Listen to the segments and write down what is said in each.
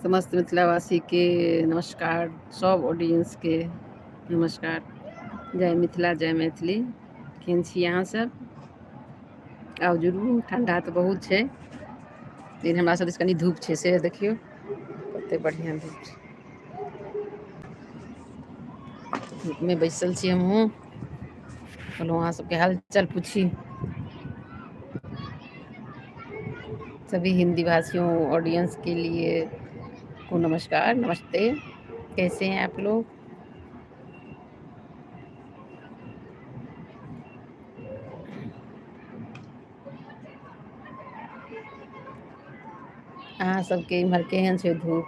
समस्त मिथिलावासीके नमस्कार, सब ऑडियंसके नमस्कार। जय मिथिला, जय मैथिली। केहन छी अहाँ सब? आउ जुड़ू। ठंडा तऽ बहुत छै, लेकिन हमरा सब दिस कनि धूप छै, से देखियौ कते बढ़िआँ धूप छै। धूपमे बैसल छी हमहूँ, कहलहुँ अहाँ सबके हालचाल पूछी। सभी हिंदी भाषियों ऑडियंस के लिए को नमस्कार, नमस्ते। कैसे हैं आप लोग? अहाँ सबके इम्हर केहन छै धूप?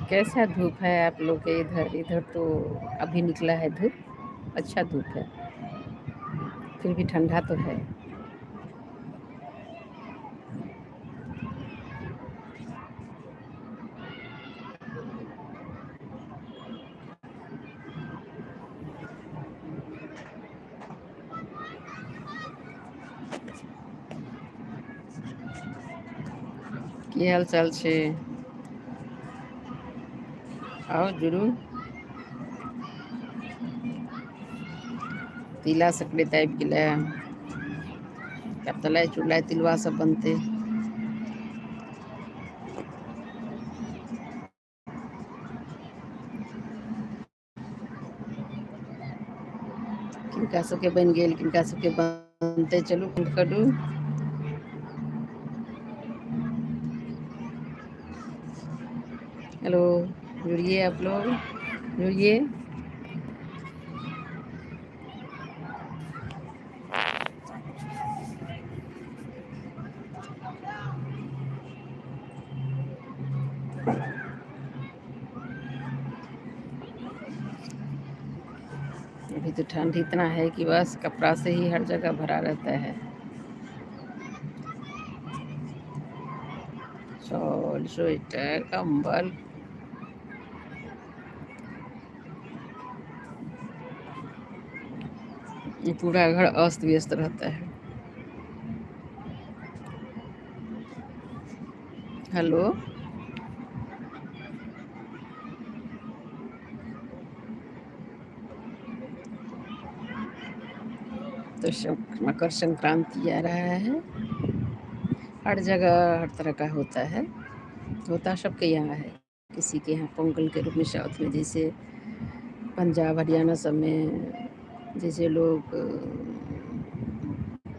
कैसा धूप है आप लोग के इधर? इधर तो अभी निकला है धूप, अच्छा धूप है, फिर भी ठंडा तो है। की हाल चाल छै? आउ जुड़ू। तिला संक्रांति आबि गेलै, आब तऽ लाइ चुड़लाइ तिलवा सब बनतै। किनका सबके बनि गेल, किनका सबके बनतै, चलू करू। हेलो, जुड़िए आप लोग, जुड़िए। अभी तो ठंड इतना है कि बस कपड़ा से ही हर जगह भरा रहता है। शॉल, स्वेटर, कंबल। पूरा घर अस्त व्यस्त रहता है। हेलो, तो मकर संक्रांति आ रहा है। हर जगह हर तरह का होता है, होता सबके यहाँ है। किसी के यहाँ पोंगल के रूप में साउथ में, जैसे पंजाब हरियाणा सब में जैसे लोग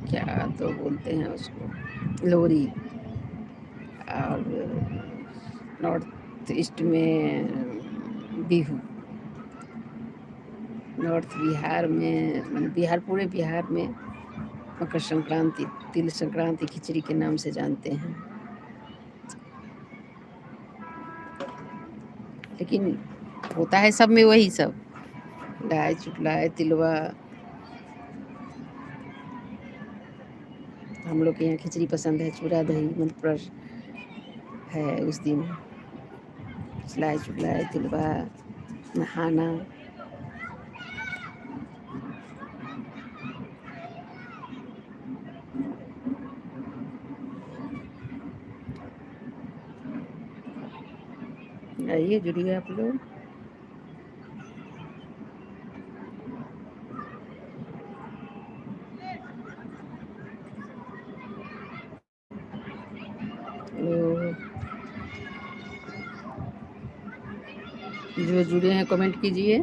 क्या तो बोलते हैं उसको, लोहड़ी, और नॉर्थ ईस्ट में बिहू, नॉर्थ बिहार में माने बिहार, पूरे बिहार में मकर संक्रांति, तिल संक्रांति खिचड़ी के नाम से जानते हैं। लेकिन होता है सब में वही सब, लाई चुटलाई तिलवा। हम लोग के यहाँ खिचड़ी पसंद है, चूड़ा दही मतलब है उस दिन। लाई चुटलाई तिलवा, नहाना। आइए जुड़िए आप लोग। जो जुड़े हैं कमेंट कीजिए।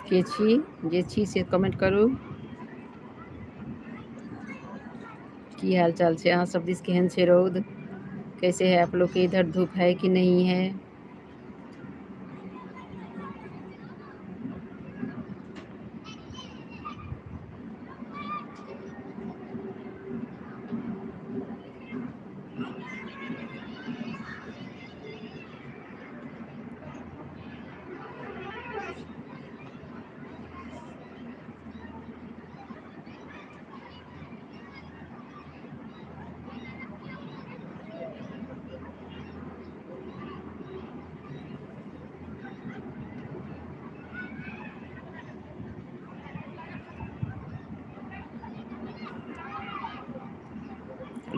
के छी जे छी से कमेंट करू। की हाल चाल छै अहाँ सब दिस? केहन छै रौद? कैसे है आप लोग के इधर? धूप है कि नहीं है?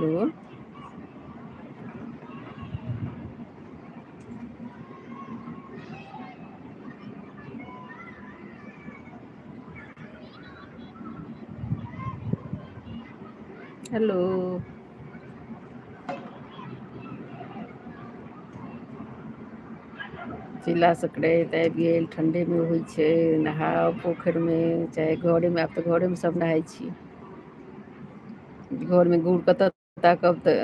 हेलो। हेलो। तिला संक्रान्ति आबि गेल, ठण्ढेमे होइ छै। नहाउ पोखरिमे चाहे घरेमे, आब तऽ घरेमे सब नहाइ छियै। घरमे गुड़ कतऽ ताकब तऽ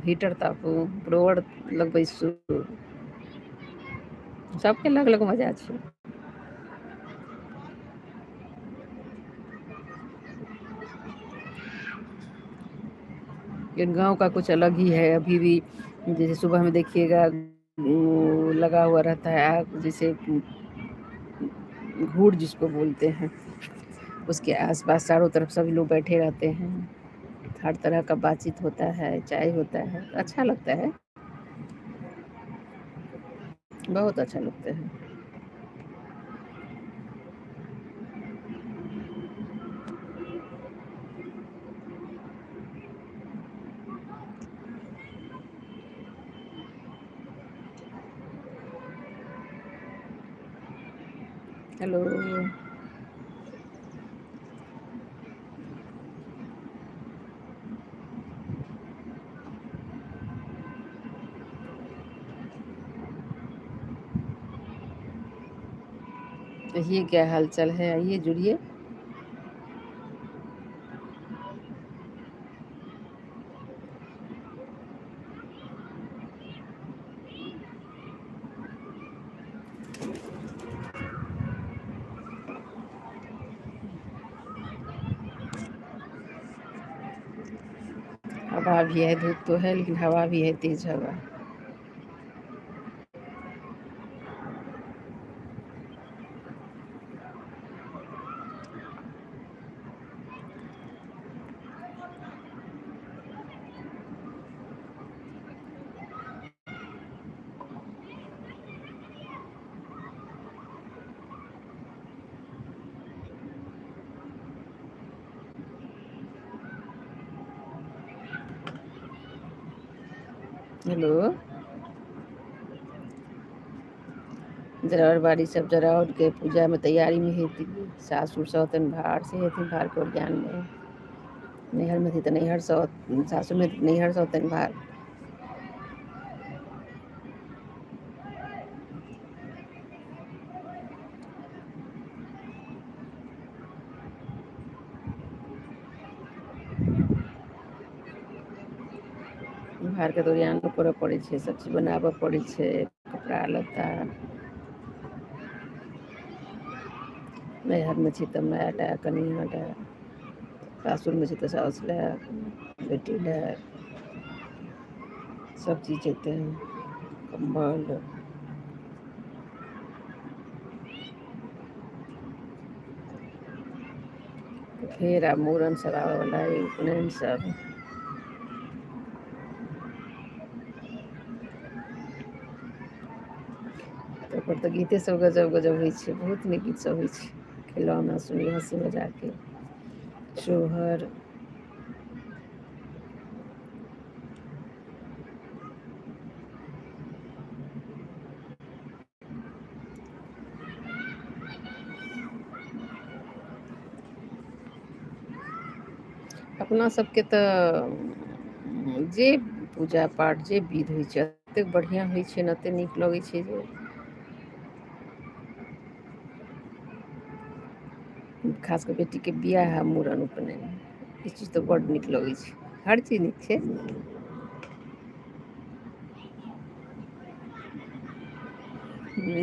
हीटर तापू, ब्लोअर लग बैसू। सबके अलग अलग मजा छै। लेकिन गाँव का कुछ अलग ही है अभी भी। जैसे सुबह में देखिएगा लगा हुआ रहता है आग, जैसे घूर जिसको बोलते हैं, उसके आसपास चारों तरफ सभी लोग बैठे रहते हैं। हर तरह का बातचीत होता है, चाय होता है, अच्छा लगता है, बहुत अच्छा लगता है। हेलो। ये क्या हाल चाल है, आइए जुड़िए। हवा भी है, धूप तो है लेकिन हवा भी है, तेज हवा। हेलो। जराउर बाड़ी सब जराउर के पूजा में तैयारी में हेती। सासुर से औतन भार से हेथिन, भार के ओरियान में। नैहर में थी तो नैहर से, सासुर में नैहर से औतन भार। भारके तऽ ओरियानो करऽ पड़ै छै, सब चीज बनाबऽ पड़ै छै, कपड़ा लत्ता। नैहरमे छी तऽ माय लए, कनियाँ लए, सासुरमे छी तऽ साउस लए, बेटी लए, सब चीज एतै, कम्बल। फेर आब मूड़न सब आबऽवला अइ, उपनयन सब। ओकर तऽ गीते सब गजब गजब होइ छै, बहुत नीक गीत सब होइ छै। खेलौना सुनी हँसी मजाकके सोहर। अपना सबके तऽ जे पूजा पाठ जे विध होइ छै एतेक बढ़िआँ होइ छै ने, एतेक नीक लगै छै जे खास कऽ बेटीके बियाह आ मूड़न उपनयन, ई चीज तऽ बड्ड नीक लगै छै। हर चीज नीक छै।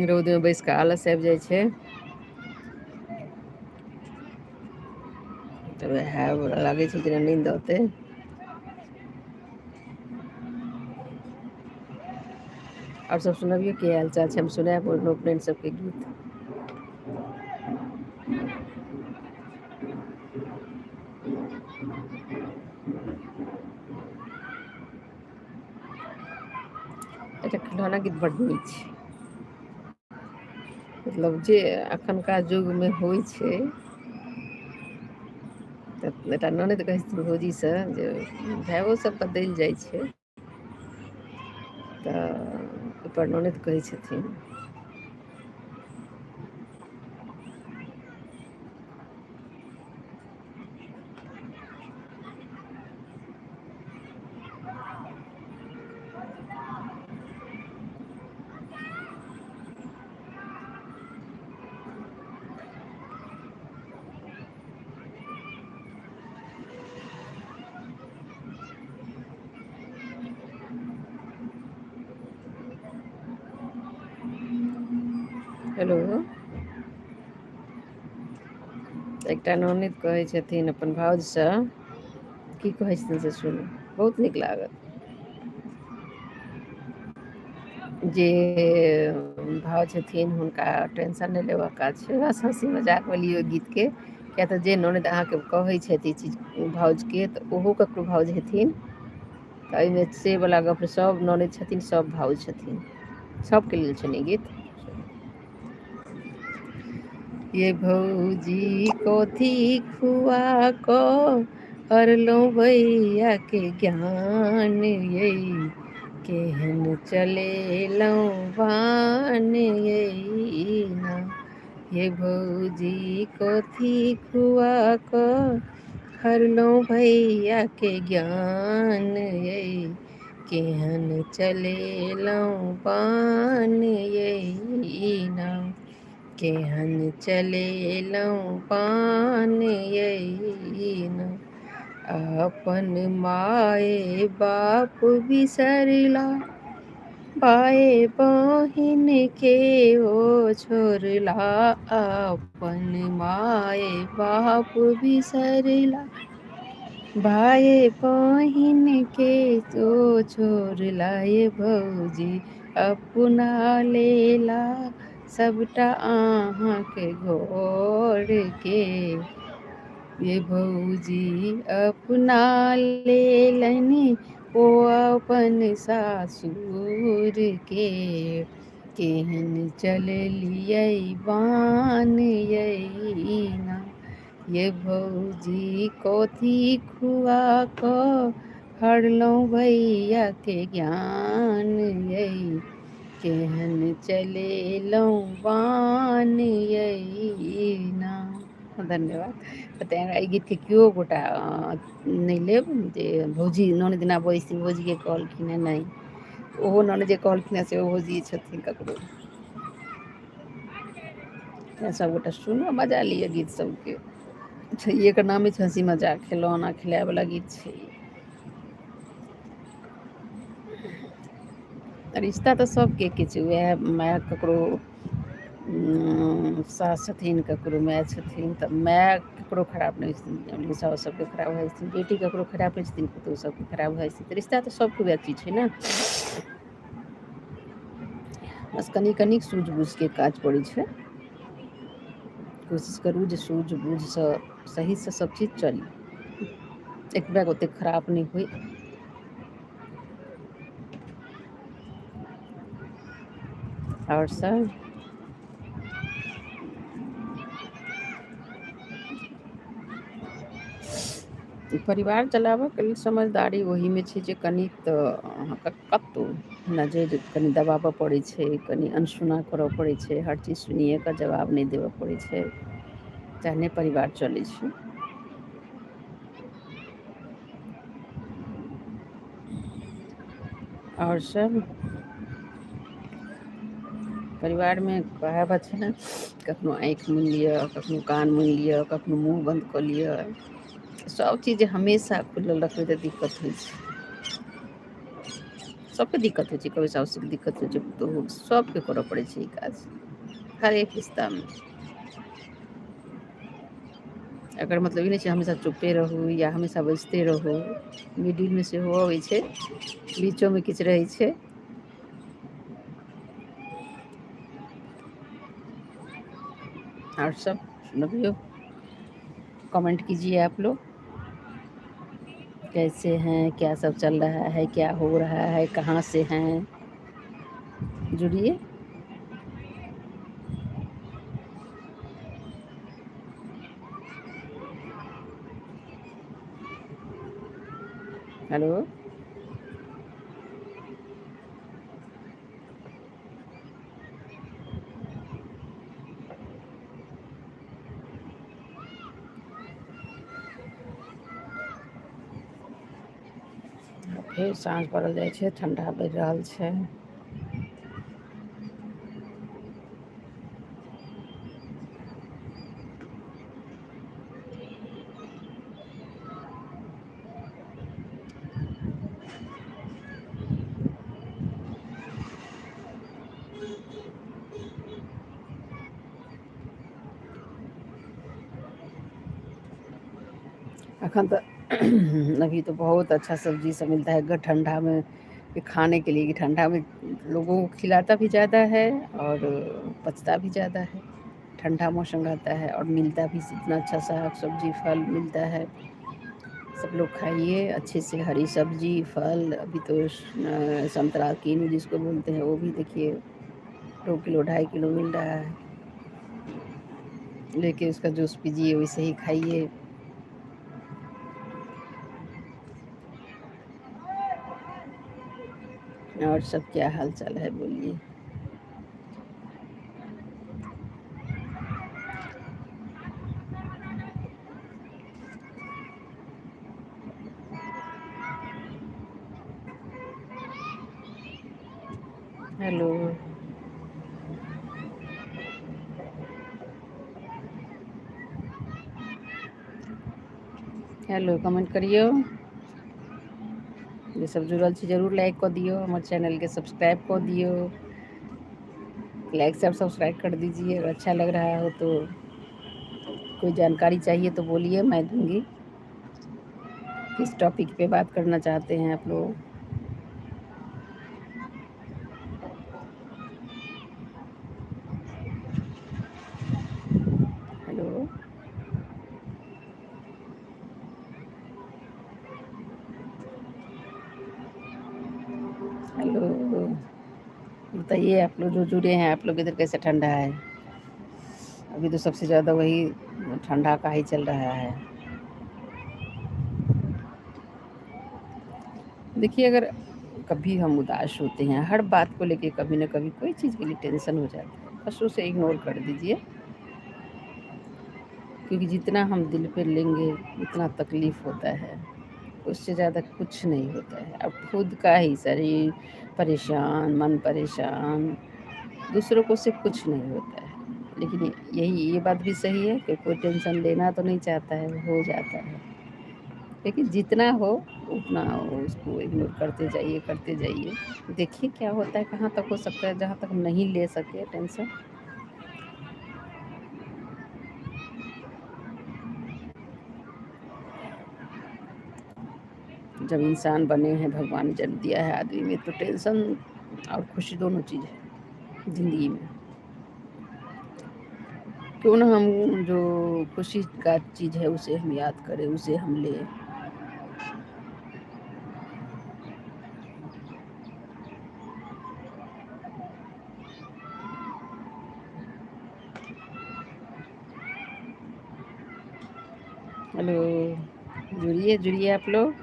रौदमे बैस कऽ आलस आबि जाइ छै। तऽ वएह लागै छै जेना नींद औतै। आओर सब सुनबियौ की हाल चाल छै, हम सुनायब उपनयन सबके गीत। एकटा खिलौना गीत बड्ड नीक छै। मतलब जे अखनका युगमे होइ छै तऽ एकटा ननदि कहै छथिन भौजीसँ जे भाइओ सब बदलि जाइ छै, तऽ ओहिपर ननदि कहै छथिन हेलो। एकटा ननदि कहै छथिन अपन भाउजसँ, की कहै छथिन से सुनू, बहुत नीक लागत। जे भाव छथिन हुनका टेंशन नहि लेबाक काज छै, बस हँसी मजाकमे लियौ गीतके, किया तऽ जे ननदि अहाँके कहै छथि ई चीज भाउजके, तऽ ओहो ककरो भाउज हेथिन। तऽ एहिमे से वला गप सब ननदि छथिन, सब भाउज छथिन, सबके लेल छनि ई गीत। ये भौजी कथी खुआ कऽ हरलहुँ भैया के ज्ञान ये, केहन चलेलहुँ बान ये ना। ये भौजी कथी खुआ कऽ हरलहुँ भैया के ज्ञान ये, केहन चलेलहुँ बान ये ना, केहन चलेलहुँ बान ये ना। अपन माए बाप बिसरला, भाए बहिन के ओ छोड़ला, अपन माए बाप बिसरला, भाए बहिन के ओ छोड़ला। ये भौजी अपना लेला सबटा अहाँके घर के, ये भौजी अपना लेलनि ओ अपन सासुर के, केहन चललियै बान ये ना। ये भौजी कथी खुआ कऽ हरलहुँ भैया के ज्ञान ये, केहन चलेलहुँ बान ये ना। धन्यवाद। तऽ एहि गीतके केओ गोटा नहि लेब जे भौजी ननदि दिना बजै छथिन भौजीके कहलखिन हेँ, नहि, ओहो ननदि जे कहलखिन हेँ सेहो भौजिए छथिन ककरो। तेँ सबगोटा सुनू आ मजा लिअ गीत सबके। छै एकर नामे छै हँसी मजाक, खेलौना खेलायवला गीत छै। रिश्ता तऽ सबके एके छै, उएह माय ककरो सास छथिन, ककरो माय छथिन, तऽ माय ककरो खराब नहि छथिन, लेकिन साउस सबके खराब भऽ जाइ छथिन, बेटी ककरो खराब नहि छथिन, पुतहु सबके खराब भऽ जाइ छथिन। रिश्ता तऽ सबके वएह चीज छै ने, बस कनि कनि सूझ बूझके काज पड़ै छै। कोशिश करू जे सूझ बूझसँ सहीसँ सब चीज चली, एक बैग ओतेक खराब नहि होइ। आओर सब परिवार चलाबऽके लेल समझदारी ओहीमे छै जे कनिक तऽ अहाँके कतहु नजरि कनि दबाबऽ पड़ै छै, कनि अनसुना करऽ पड़ै छै, हर चीज सुनिए कऽ जवाब नहि देबऽ पड़ै छै, तहने परिवार चलै छै। आओर सब परिवारमे कहावत छै ने, कखनो आँखि मुनि लिअ, कखनो कान मुनि लिअ, कखनो मुँह बन्द कऽ लिअ, सब चीज हमेशा खुलल रखबै तऽ दिक्कत होइ छै, सबके दिक्कत होइ छै, कभी साउसके दिक्कत होइ छै, पुतोहु सबके करऽ पड़ै छै ई काज हरेक रिश्तामे। एकर मतलब ई नहि छै हमेशा चुप्पे रहू या हमेशा बजिते रहू, मिडिलमे सेहो अबै छै, बीचोमे किछु रहै छै। और सब सुनबियो, कमेंट कीजिए आप लोग, कैसे हैं, क्या सब चल रहा है, क्या हो रहा है, कहाँ से हैं, जुड़िए। हेलो। फेर साँझ पड़ल जाइ छै, ठंडा बढ़ि रहल छै। अखन तऽ अभी तो बहुत अच्छा सब्जी सब मिलता है ठंडा में खाने के लिए, कि ठंडा में लोगों को खिलाता भी ज़्यादा है और पचता भी ज़्यादा है। ठंडा मौसम रहता है और मिलता भी इतना अच्छा साग सब्जी फल मिलता है। सब लोग खाइए अच्छे से हरी सब्जी फल। अभी तो संतरा कीनू जिसको बोलते हैं वो भी देखिए 2 किलो 2.5 किलो मिल रहा है, लेके उसका जूस पीजिए, वैसे ही खाइए। और सब क्या हाल चाल है बोलिए। हेलो। हेलो, कमेंट करियो। जे सब जुड़ल छी जरूर लाइक कऽ दियौ, हमर चैनल के सब्सक्राइब कऽ दियौ, लाइक सब सब्सक्राइब कर दीजिए। अगर अच्छा लग रहा हो तो, कोई जानकारी चाहिए तो बोलिए, मैं दूंगी। किस टॉपिक पे बात करना चाहते हैं आप लोग? हेलो। हेलो, बताइए आप लोग जो जुड़े हैं, आप लोग इधर कैसे ठंडा है? अभी तो सबसे ज़्यादा वही ठंडा का ही चल रहा है। देखिए, अगर कभी हम उदास होते हैं, हर बात को लेके कभी ना कभी कोई चीज़ के लिए टेंशन हो जाता है, बस उसे इग्नोर कर दीजिए, क्योंकि जितना हम दिल पे लेंगे उतना तकलीफ़ होता है, उससे ज़्यादा कुछ नहीं होता है। अब खुद का ही शरीर परेशान, मन परेशान, दूसरों को से कुछ नहीं होता है। लेकिन यही ये बात भी सही है कि कोई टेंशन लेना तो नहीं चाहता है, हो जाता है, लेकिन जितना हो उतना उसको इग्नोर करते जाइए, करते जाइए। देखिए क्या होता है, कहाँ तक हो सकता है, जहाँ तक नहीं ले सके टेंशन। जब इंसान बने हैं, भगवान ने जन्म दिया है आदमी में, तो टेंशन और खुशी दोनों चीज़ है ज़िंदगी में। क्यों ना हम जो खुशी का चीज़ है उसे हम याद करें, उसे हम लें। हेलो, जुड़िए जुड़िए आप लोग,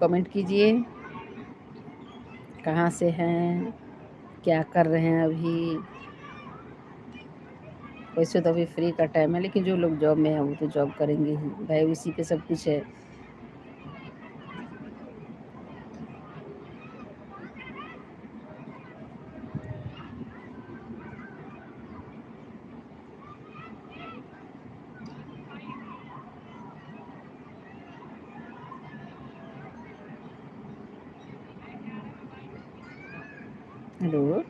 कमेंट कीजिए कहाँ से हैं, क्या कर रहे हैं अभी। वैसे तो अभी फ्री का टाइम है, लेकिन जो लोग जॉब में हैं वो तो जॉब करेंगे ही भाई, उसी पे सब कुछ है। हेलो,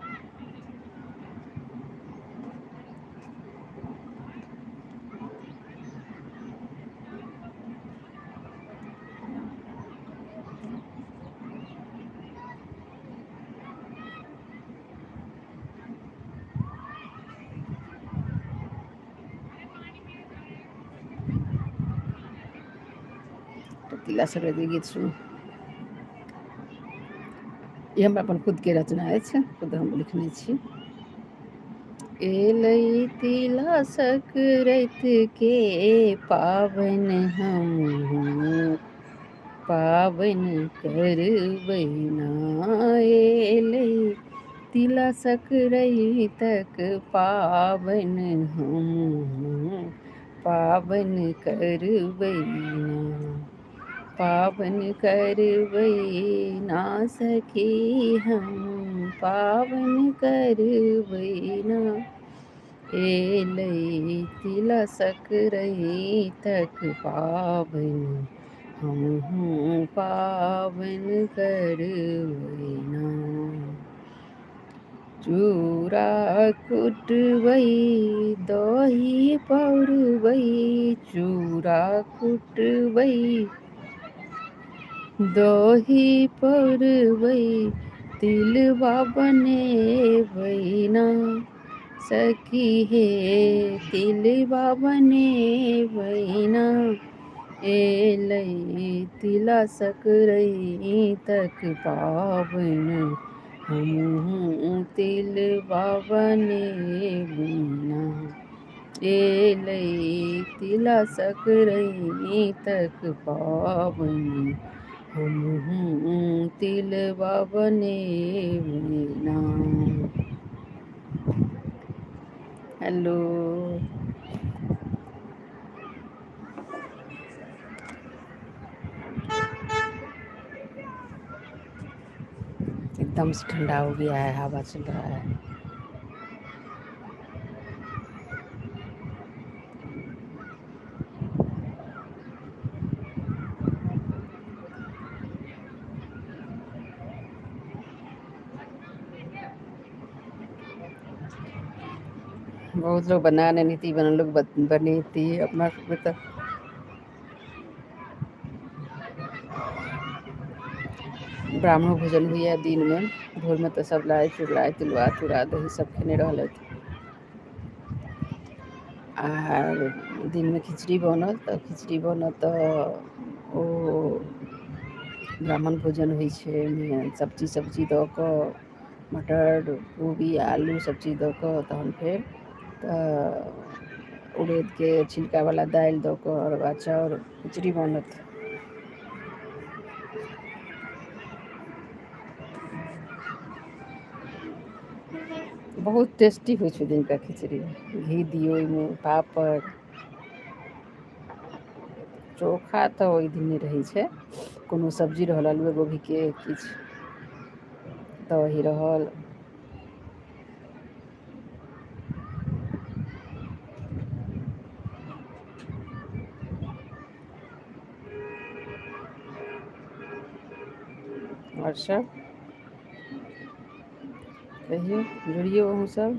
तो तिला संक्रांति गीत सुनू। ई हमरा अपन खुदके रचना अछि, खुद हम लिखने छी। एलै तिला संक्रांति के पाबनि हमहूँ पाबनि करबै ना। एलै तिला सकरैतक पाबनि हमहूँ पाबनि करबै ना। पाबनि करबै ना सखी हम पाबनि करबै ना। एलै तिला सकरैतक पाबनि हमहूँ पाबनि करबै ना। चूड़ा कुटबै दही पौरबै, चूड़ा कुटबै दही पौरबै, तिलबा बनेबै ना। सखी हे तिलबा बनेबै ना। एलै तिला सकरैतक पाबनि हमहूँ तिलबा बनेबै ना। एलै तिला सकरैतक पाबनि हमहूँ तिलबा बनेबै ना। हेलो, एकदम से ठंडा हो गया है, हवा चल रहा है। बहुत लोग बना नहीं थी, बना लोग बनी थी अपना तो ब्राह्मण भोजन हुई है दिन में। भोर में तो सब लाए चुड़ाए तिलुआ चूड़ा दही सब खेने रहलथि। आर दिन में खिचड़ी बनल तऽ खिचड़ी बनल तऽ ओ ब्राह्मण भोजन होइ छै। ओहिमे सब्जी सब्जी दऽ कऽ मटर कोबी आलू सब चीज दऽ कऽ तहन फेर तऽ उड़ीदके छिलकावला दालि दऽ कऽ अरबा चाउर खिचड़ी बनत। बहुत टेस्टी होइ छै दिनका खिचड़ी। घी दियौ ओहिमे पापड़ चोखा तऽ ओहि दिन नहि रहै छै, कोनो सब्जी रहल आलुए गोभीके किछु दही रहल। आओर सब कहियौ, जुड़ियौ अहूँ सब।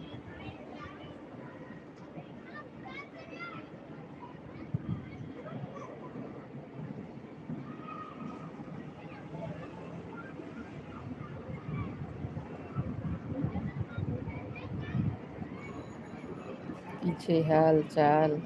की छै हाल चाल?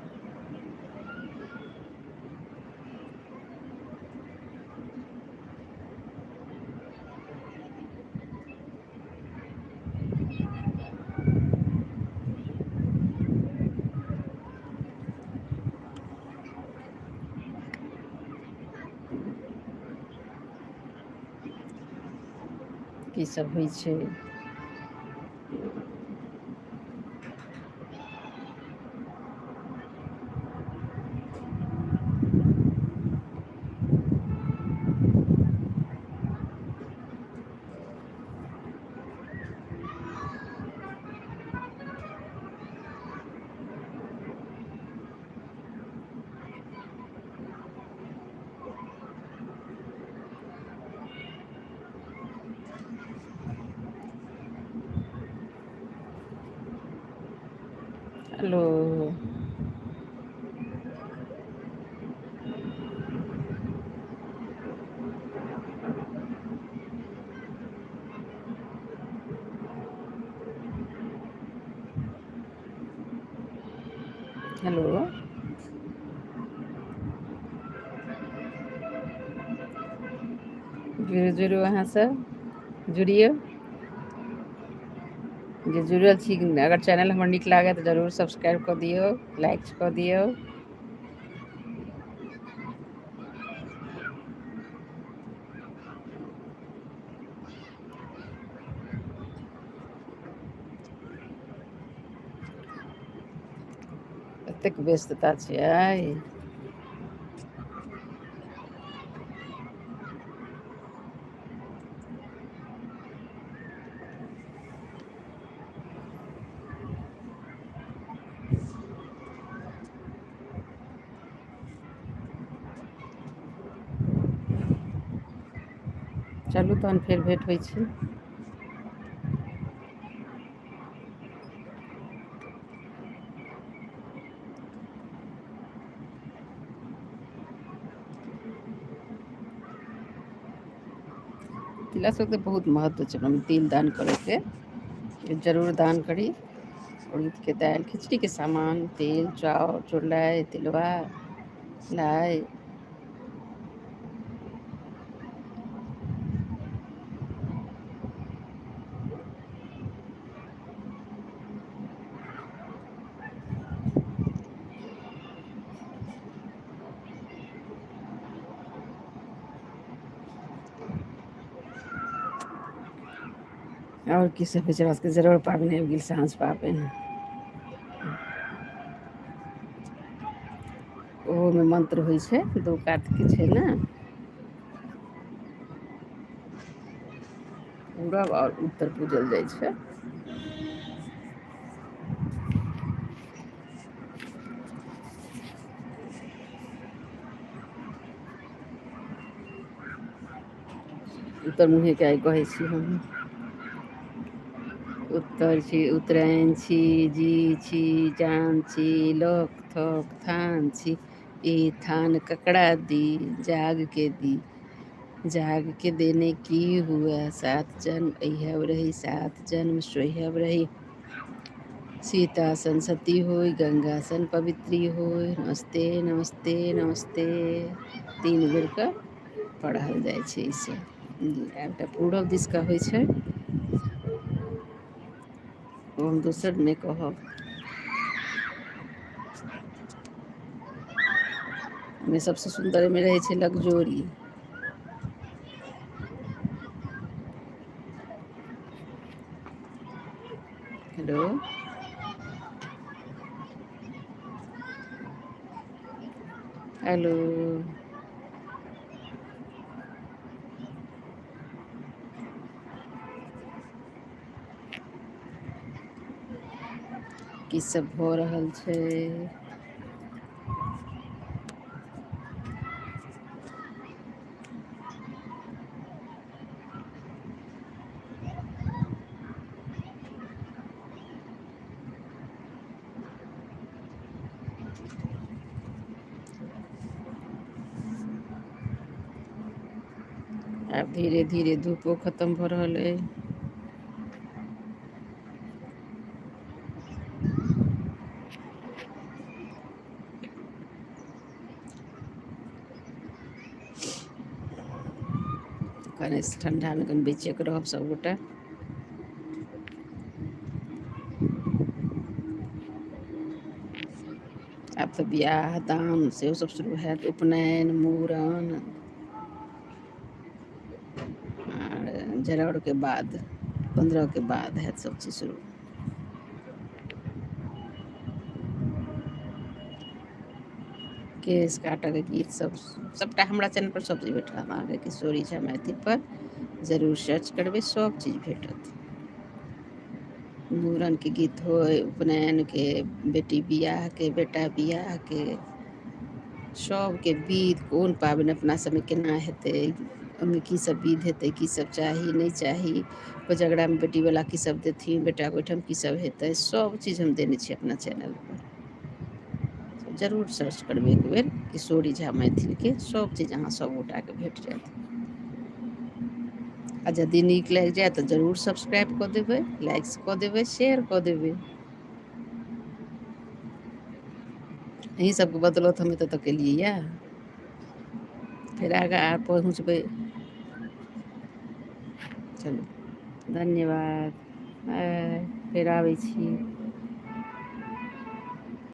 की सब होइ छै? हेलो, हेलो, जुड़ू जुड़ू, अहाँ सब जुड़ियौ। जे जुड़ल छी, अगर चैनल हमर नीक लागत तऽ जरूर सब्सक्राइब कऽ दियौ, लाइक कऽ दियौ। कतेक व्यस्तता छै। चलू तहन फेर भेट होइ छै। तिला सबके बहुत महत्व छै, तिल दान करैके जरूर दान करी। उड़ीदके दालि, खिचड़ीके सामान, तेल, चाउर, चुड़लाइ, तिलवा, लाइ। आओर की सब होइ छै? हमरा सबके जरूर पाबनि आबि गेल, साँझ पाबनि। ओहोमे मन्त्र होइ छै, दू कातके छै ने, पूरब आओर उत्तर पूजल जाइ छै। उत्तर मुँहेके आइ कहै छी हम। उत्तर छी, उत्तरायण छी, जी छी, जान छी, लोक थोक थान छी, ई थान ककरा दी, जाग के दी, जाग के देने की हुआ, सात जन्म अहब रही, सात जन्म सोहब रही, सीता सन सती होई, गंगा सन पवित्री होई, नमस्ते नमस्ते नमस्ते। 3 बेरके पढ़ल जाइ छै ई सब। एकटा पूरब दिसका होइ छै, ओ हम दोसर नहि कहब। ओहिमे सबसँ सुन्दर एहिमे रहै छै लगजोरी। हेलो हेलो, की सब भऽ रहल छै? आब धीरे धीरे धूपो खतम भऽ रहल अइ। कनि ठण्डामे कनि बचिके रहब सबगोटा। आब तऽ बियाह दान सेहो सब शुरू हैत, उपनयन, मूड़न आर जरौरके बाद 15 के बाद हैत सब चीज शुरू। केश काटऽके गीत सब सबटा हमरा चैनल पर सब चीज भेटत अहाँके। किशोरी झा मैथिल पर जरूर सर्च करबै, सब चीज भेटत। मूड़नके गीत होय, उपनयनके, बेटी बियाहके, बेटा बियाहके, सबके विध, कोन पाबनि अपना सबमे केना हेतै, ओहिमे की सब विध हेतै, की सब चाही नहि चाही, कोजगरामे बेटीवला की सब देथिन, बेटाके ओहिठाम की सब हेतै, सब चीज हम देने छी अपना चैनल पर। जरूर सर्च करबै एक बेर किशोरी झा मैथिलके, सब चीज अहाँ सब गोटाके भेट जायत। आ यदि नीक लागि जाय तऽ जरूर सब्सक्राइब कऽ देबै, लाइक्स कऽ देबै, शेयर कऽ देबै। अहीं सबके बदौलत हम एतऽ तक एलियै यऽ। फेर आगाँ आर पहुँचबै। चलू धन्यवाद, फेर आबै छी।